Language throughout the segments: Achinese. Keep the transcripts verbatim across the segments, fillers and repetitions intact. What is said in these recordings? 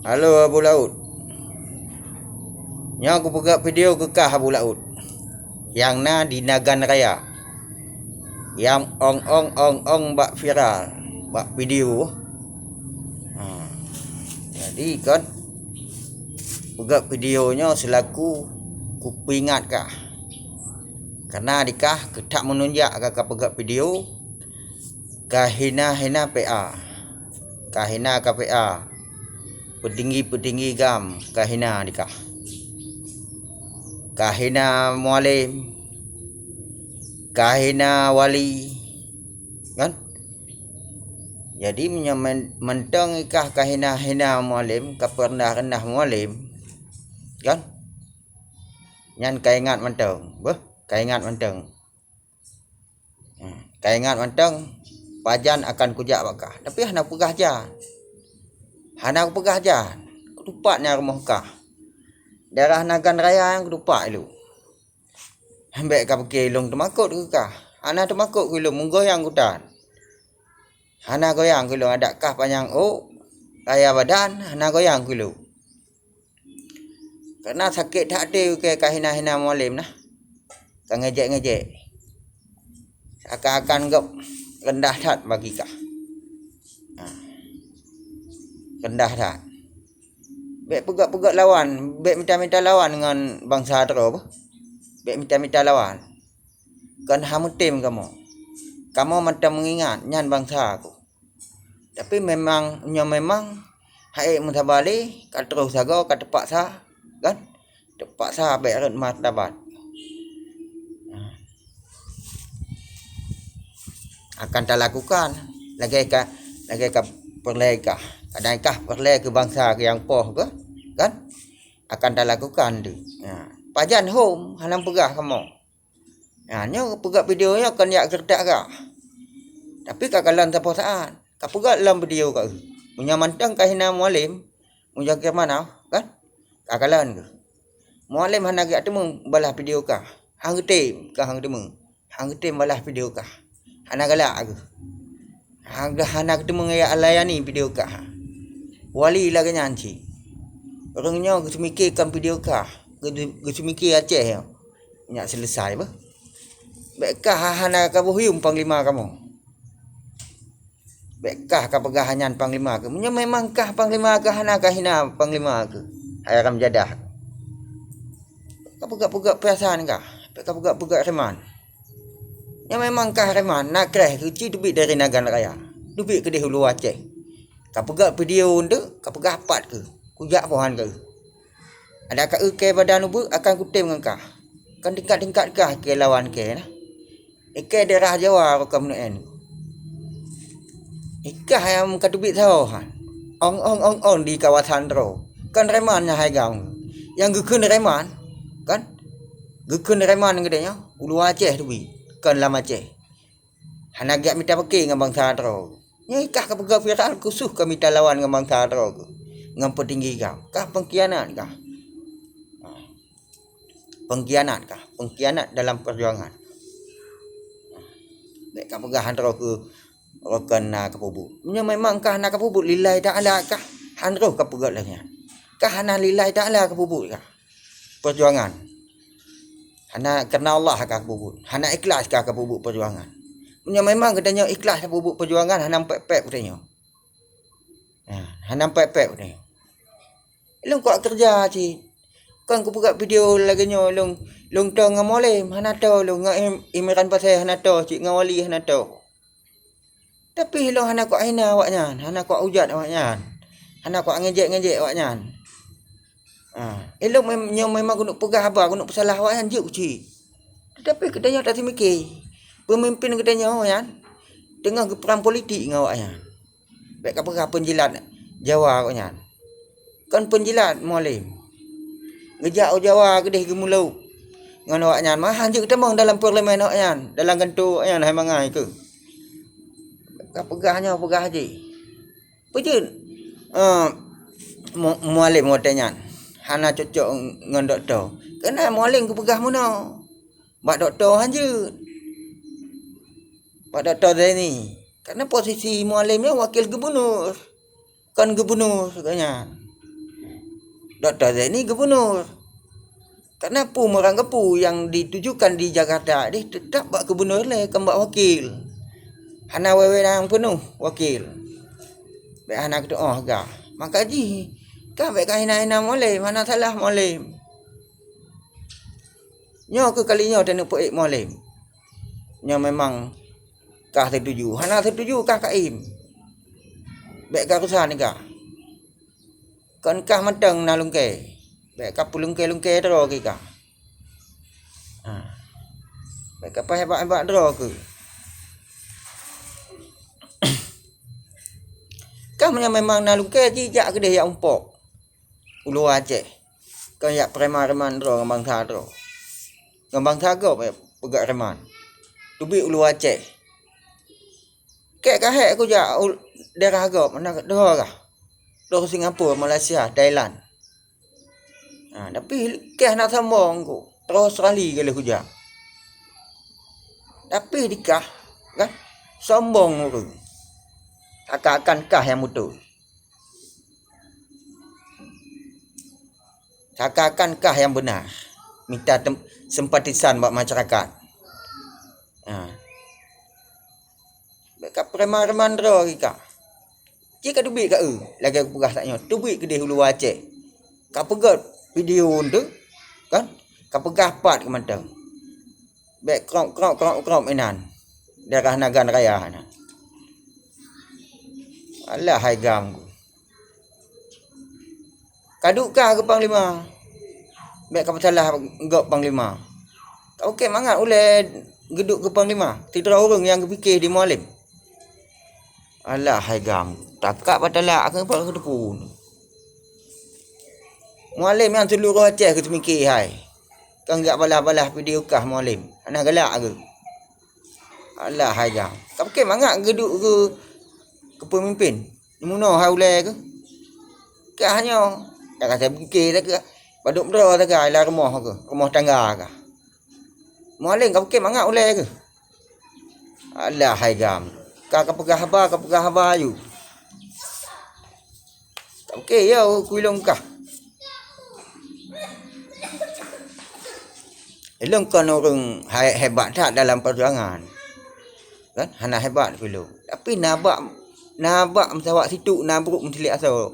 Halo Abu Laôt. Nyoe kupeugah video keu kah Abu Laôt. Nyang na di Nagan Raya. Nyang ong-ong ong-ong bak viral, bak video. Ha. Jadi kon peugah video nyoe seulaku kupeuingat kah. Karena di kah keutak meununjak ka, ka peugah video, ka hina-hina P A. Ka hina ka P A. Peutinggi-peutinggi GAM ka hina di kah. Ka hina Mualem. Ka hina wali. Kan? Jadi meunyoe men-, mantong i kah ka hina-hina Mualem, ka peurendah-rendah Mualem. Kan? Nyan ka ingat mantong. Beuh, ka ingat mantong. Hmm, ka ingat mantong, pajan akan kujak bak kah. Tapi hana kupeugah jan. Hana kupeugah jan. Kutupat nyan rumoh kah. Daerah Nagan Raya nyan kutupat ilôn. Bèk ka pike ilôn teumakot keu kah. Hana teumakot keu ilôn, meugoyang kutan. Hana goyang keu ilôn, adak kah panyang ôk, raya badan, hana goyang keu ilôn. Karena sakét that até keu ka hina-hina Mualem nah. Ka ngejek-ngejek. Seakan-akan gob rendah that bagi kah. Ha. Rendah that. Bèk peugah-peugah lawan, bèk mita-mita lawan ngon bansa droe beuh. Bèk mita-mita lawan. Kon hana meutem kamoe. Kamoe mantong meungingat nyan bansa ku. Tapi memang, nyoe memang hai meusabalé ka troh sagoe ka teupaksa, kan? Teupaksa bèk rhot martabat. Akan talakukan lagèe ka, lagèe ka peureulèe kah. Kadang kah peureulèe keu bansa keu nyang poh keuh, kan? Akan talakukan tu. Ha. Pajan hom hana peugah kamoe. Ha, nyoe peugah video nyoe kon jak keuretak kah. Tapi ka kalon sapoh saat. Ka peugah lam video kah. Meunyoe mantong ka hina Mualem, Muzakir Manaf, kan? Ka kalon keuh. Mualem hana geujak teumé balah video kah. Hana geutem, kah hana geuteumé. Hana geutem balah video kah. Hana galak keuh. Hana, hana geuteumé layani video kah. Wali lagèe nyan cit. Ureueng nyoe geuseumike kon video kah. Geu-, geuseumike Aceh nyoe. Nyak seuleusai beuh. Bèk kah hana kaboh yuem panglima kamoe. Bèk kah ka peugah nyan panglima keuh. Meunyoe memang kah panglima keuh, hana ka hina panglima keuh. Hai haram jadah. Ka peugah-peugah peurasaan kah. Bèk ka peugah-peugah reman. Nyoe memang kah reman, na kreh keuh ci teubiet dari Nagan Raya. Teubiet keudeh u luwa Aceh. Ka peugah video eunteuk, ka peugah pat keuh. Kujak pohan keuh. Adak ka ike badan ubeut akan kutem ngon kah. Kan tingkat-tingkat kah ike lawan ike nah. Ike daerah Jawa rukon meuneuen. Ikah nyang ka teubiet sahoe han. Ong, ong, ong, ong di kawasan droe. Kan reman nyang hai gam. Nyang geukheun reman, kan? Geukheun reman geutanyoe, u luwa Aceh teubiet, kon lam Aceh. Hana geujak mita pike ngon bansa droe. Nyoe ikah ka peugah viral khusos ka mita lawan ngon bansa droe keuh. Ngon peutinggi gam. Kah pengkhianat kah. Ha. Pengkhianat kah. Pengkhianat dalam perjuangan. Bèk ka peugah han droe keuh rukon na kapeubuet. Meunyoe memang kah na kapeubuet lillahi ta'ala kah. Han droe ka peugah lagèe nyan. Kah hana lillahi ta'ala kapeubuet kah. Perjuangan. Hana karena Allah ka kapeubuet. Hana ikhlas ka kapeubuet perjuangan. Meunyoe memang geutanyoe ikhlas kapeubuet perjuangan, hana pèk-pèk geutanyoe. Ha, hana pèk-pèk geutanyoe. Ilôn kuat keureuja cit. Kon kupeugah video lagèe nyoe, ilôn, ilôn toe ngon Mualem, hana toe ilôn, ngon Im-, Imran Pasè hana toe cit, ngon Wali hana toe. Tapi ilôn hana kuat hina awaknyan, hana kuat ujat awaknyan, hana kuat ngejek-ngejek awaknyan. Ha, ilôn mem-, nyoe memang keuneuk peugah haba, keuneuk peusalah awaknyan jeuet cit. Tetapi geutanyoe taseumike, peumimpin geutanyoe nyan teungoh geupeurang politik ngon awaknyan. Bèk ka peugah peunjilat Jawa awaknyan. Kon peunjilat Mualem. Geujak u Jawa keudeh geumulok ngon awaknyan, mah han jeuet tamong dalam parlemen awaknyan, dalam gantoe awaknyan hai mangai keuh. Ka peugah nyoe peugah jih. Peue jeuet, eh, Mu-, Mualem watèe nyan hana cocok ngon dokto. Keureuna Mualem geupeugah meunoe. Bak dokto han jeuet. Bak dokto Zaini. Keureuna posisi Mualem nyoe wakil gubernur. Kon gubernur geuh nyan. Doktor Zaini gubunur. Karena peue meurang geupeue nyang ditujukan di Jakarta deh teutap bak gubunur lé, kon bak wakil. Hana wewenang peunoh wakil. Bék hana keutuoh gah. Maka jih, ka bék ka hina-hina Mualem, hana salah Mualem. Nyoe keuh kali nyoe taneuk peuék Mualem. Nyoe memang kah setuju. Hana setuju kah kaém. Bék ka rusan kah. Kon kah mantong na lungkée. Bék ka peulungkée-lungkée droe keu kah. Ha. Bék ka peuhebat-hebat droe keu. Kah meunyoe memang na lungkée jijak keudeh jak umpok. U luwa Aceh. Kon jak preman-preman droe ngon bansa droe. Ngon bansa gob ya peugah preman. Teubiet u luwa Aceh. Kek ka hék kujak u daerah gob, na droe kah. Droe Singapura, Malaysia, Thailand. Ha, tapi keh na sombong ku, terus sekali keu lheueh kujak. Tapi dikah, kan, sombong ureueng. Seakan-akan kah nyang beutôi. Seakan-akan kah nyang beuna. Mita tem-, simpatisan bak masyarakat. Ha. Bék ka preman-preman droe keu kah. Cit ka teubiet ka eu, lagée kupeugah tanyoe, teubiet keudeh u luwa Aceh. Ka peugét video eunteuk, kan? Ka peugah pat keu mantong. Bék krok, krok, krok, krok inan. Daerah Nagan Raya na. Alah hai gam ku. Ka duek kah keu panglima. Bék ka peusalah gob panglima. Ka ukét mangat ulée geuduek keu panglima. Sidroe ureueng nyang geupike di Mualem. Alah hai gam, takak bak talak keu peue keuteupeu. Mualem nyang seuluroh Aceh keu teumike hai. Kon jak balah-balah video kah Mualem. Hana galak keu. Alah hai gam. Ka ukét mangat geuduek keu, keu peumimpin. Munoe hai ulée keuh. Kah nyoe, dak asai bungke dak keuh. Padub droe dak keuh, lam rumoh keuh, rumoh tangga kah. Mualem ka bukét mangat ulée keuh. Alah hai gam. Ka, ka peugah haba, ka peugah haba yu. Ka bukét yo ku ilong kah. Ilong kon ureueng hai, hebat that dalam perjuangan. Kan? Hana hebat ku ilong. Tapi na bak, na bak meusawa situ na brok meusilik asoe.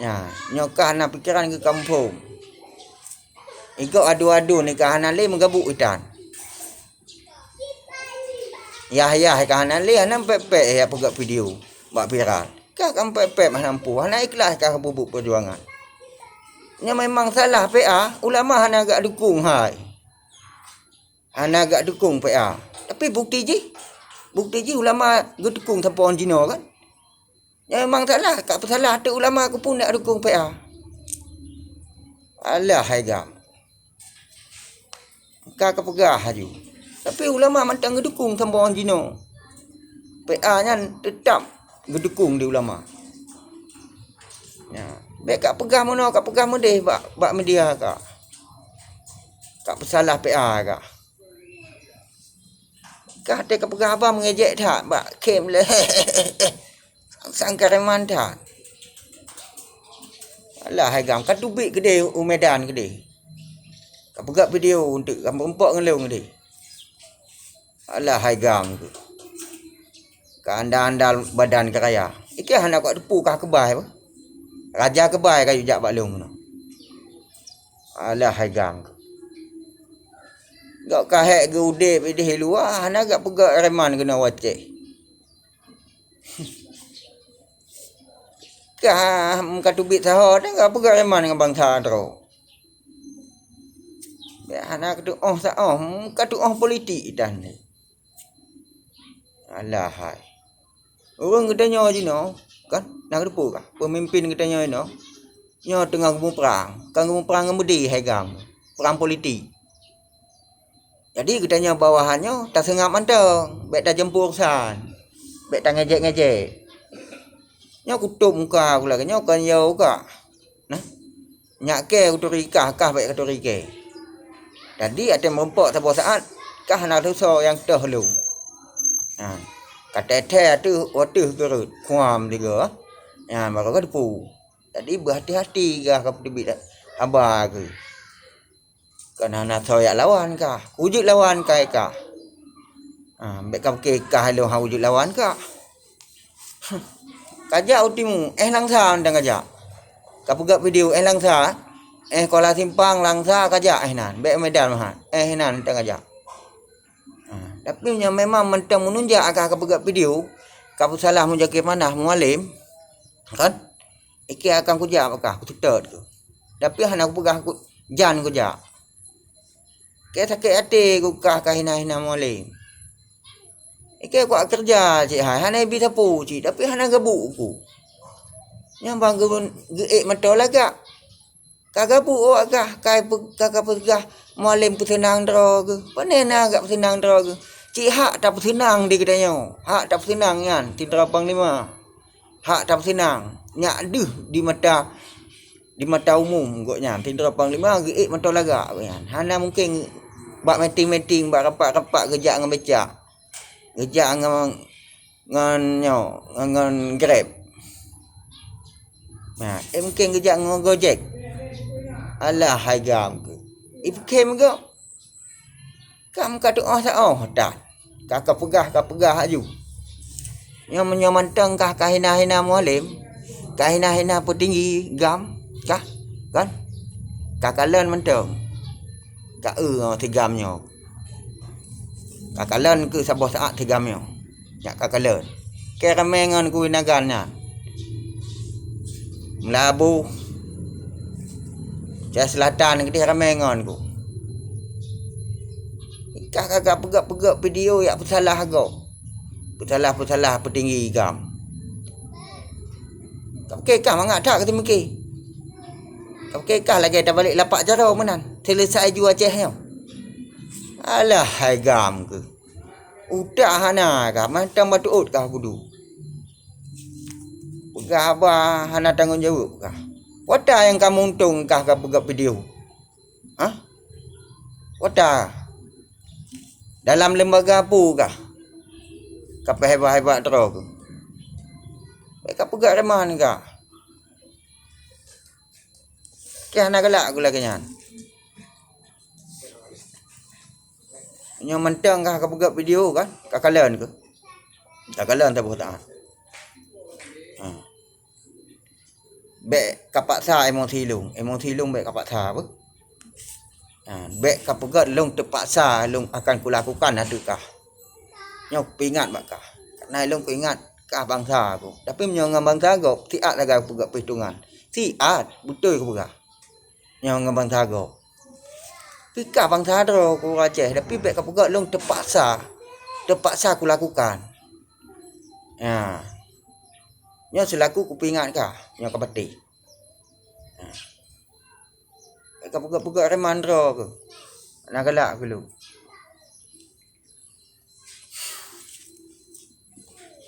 Nya, nyoe kah na pikeran keu kampung. Igob adu-adu ni kah hana lé meugabuk itan. Yah-yah kah hana lé, hana pek-pek ya peugah video bak viral. Kah kan pek-pek hana mampu, hana ikhlas kah peubuet perjuangan. Nyan memang salah P A, ulama hana gak dukung hai. Hana gak dukung P A. Tapi bukti jih, bukti jih ulama geudukung sampoe jinoe kan. Nyan memang salah, ka peusalah teuk ulama keupeue nak dukung P A. Alah hai gam. Ka, ka peugah laju. Tapi ulama mantong geudukung sampoe jinoe. P A nyan teutap geudukung di ulama. Ya, bék ka peugah meunoe, ka peugah meudeh bak, bak media ka. Ka peusalah P A ka. Ka até ka peugah haba meungejek that bak kem lé. Sang-sang kareman that. Alah hai gam, ka teubiet keudeh u Medan keudeh. Ka peugah video untuk ka meurumpok ngon lôn keudeh. Alah hai gam tu. Ka andal-andal badan ka raya. Ikeu hana kok teupeu kah keubah apa? Raja keubah ka yue jak bak lôn keunoe. Alah hai gam tu. Gok ka hék geu udeb ideh luwa, hana gak peugah reman keunoe watée. Kah meuka teubiet saho, dan ka peugah reman ngon bansa droe. Bék hana keutuoh saoh, meuka tuoh politik dan. Alah hai. Ureueng geutanyoe jinoe, kan? Na keuteupeu kah? Peumimpin geutanyoe jinoe, nyoe teungoh geumuprang. Kan geumuprang ngon meudeh hai gam. Prang politik. Jadi geutanyoe bawahan nyoe taseungab mantong, bék tajampu urusan, bék tangejek-ngejek. Nyoe kutôb muka ku lagée nyoe kon yo uka. Nah, nyak kée kuturi kah, kah bék katuri kée. Jadi até meurumpok saboh saát, kah na tusoe nyang toh lôn. Ha, ka teuthée ateueh, ateueh geureuet, kuam tiga. Ha, baru ka teupeu. Jadi beuhati-hati kah ka peuteubiet haba keuh. Kan hana soe jak lawan kah. Kujeuet lawan kah, kah. Ha, bèk ka pike kah lôn hana kujeuet lawan kah. Kajak u timu, éh Langsa mantong kajak. Kapeugöt video éh Langsa, éh Kuala Simpang, Langsa kajak éh nan. Bèk Medan meuhat, éh nan mantong kajak. Ha, tapi nyoe memang mantong meununjak kah kapeugöt video, kapeusalah Muzakir Manaf Mualem, kan? Ikei akan kujak bak kah, kuseutôt keuh. Tapi hana kupeugah ku, jan kujak. Keu sakét até ku kah kahina-hina Mualem. Ikei kuat keureuja cit hai, hana ibi sapeue cit, tapi hana gabuk ku. Nyang ban geu-, geuék mantong lagak. Ka gabuk awak kah, ka pe-, ka, ka peugah Mualem peuseunang droe geuh. Pane na gak peuseunang droe geuh. Cit hak tapeuseunang di geutanyoe. Hak tapeuseunang nyan, sidroe panglima. Hak tapeuseunang. Nyak deuh di mata, di mata umum gobnyan. Sidroe panglima geuék mantong lagak gobnyan. Hana mungken bak meeting-meeting, bak rapat-rapat geujak ngon becak. Geujak ngon, ngon nyoe, ngon, ngon Grab. Nah, eh, mungken geujak ngon Gojek. Alah, hai gam keuh. Ipike meugoe. Kam ka tuoh saoh that. Ka, ka peugah, ka peugah aju. Nyoe meunyoe mantong kah kahina-hina Mualem, kahina-hina peutinggi gam, kah? Kan? Ka kalon mantong. Ka eu ngon si gam nyoe. Ka kalon keuh saboh saat si gam nyoe. Nyak ka kalon. Keu ramé ngon ku Inagan nyan. Meulaboh. Aceh Selatan keudeh ramé ngon ku. Kah ka, ka peugöt-peugöt video jak peusalah gob. Peusalah-peusalah peutinggi gam. Ka pike kah mangat that ka teumike. Ka pike kah lagèe tabalek lapak jaroe meunan. Seuleusai ju Aceh nyoe. Alah, hai gam keuh. Utak hana kah, mantong bak tuôt kah kudu. Peugah haba hana tanggong jaweueb kah. Watèe nyang ka meuuntông kah ka peugah video. Hah? Watèe dalam lembaga peue kah? Ka peuhebat-hebat droe keuh. Bèk ka peugah reman kah. Keu hana galak ku lagèe nyan. Nyoe mantong kah ka peugah video kan? Ka kalon keuh. Ka kalon saboh saat. Ha. Bèk ka paksa emosi lôn. Emosi lôn bèk ka paksa beuh. Ha, bèk ka peugöt lôn teupaksa lôn akan kulakukan ateueh kah. Nyoe kupeuingat bak kah. Karena lôn kuingat kah bansa ku. Tapi meunyoe ngon bansa gob, siat lagèe peugöt peuhitungan. Siat, beutôi kupeugah. Nyoe ngon bansa gob. Pi kah bansa droe ku Aceh, tapi bèk ka peugöt lôn teupaksa. Teupaksa kulakukan. Ya. Nyoe seulaku kupeuingat kah, nyoe ka patéh. Ya. Bèk ka peugöt-peugöt reman droe keuh. Hana galak keu lôn.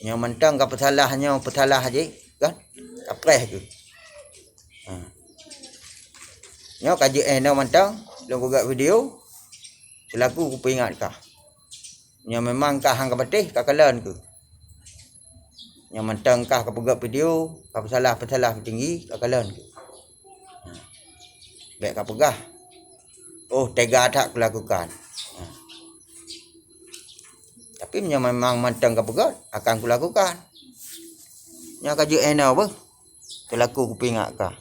Nyoe mantong ka peusalah, nyoe peusalah jih, kan? Ka preh keuh. Ha. Nyoe ka jeuet eh nyoe mantong, lôn peugah video, seulaku kupeuingat kah. Nyoe memang kah han ka patéh, ka kalon keuh. Nyoe mantong kah ka peugah video, ka peusalah-peusalah peutinggi, ka kalon keuh. Ha. Bèk ka peugah, "Oh, tega that kulakukan." Ha. Tapi meunyoe memang mantong ka peugah, akan kulakukan. Nyoe ka jeuet eh nyoe beuh. Seulaku kupeuingat kah.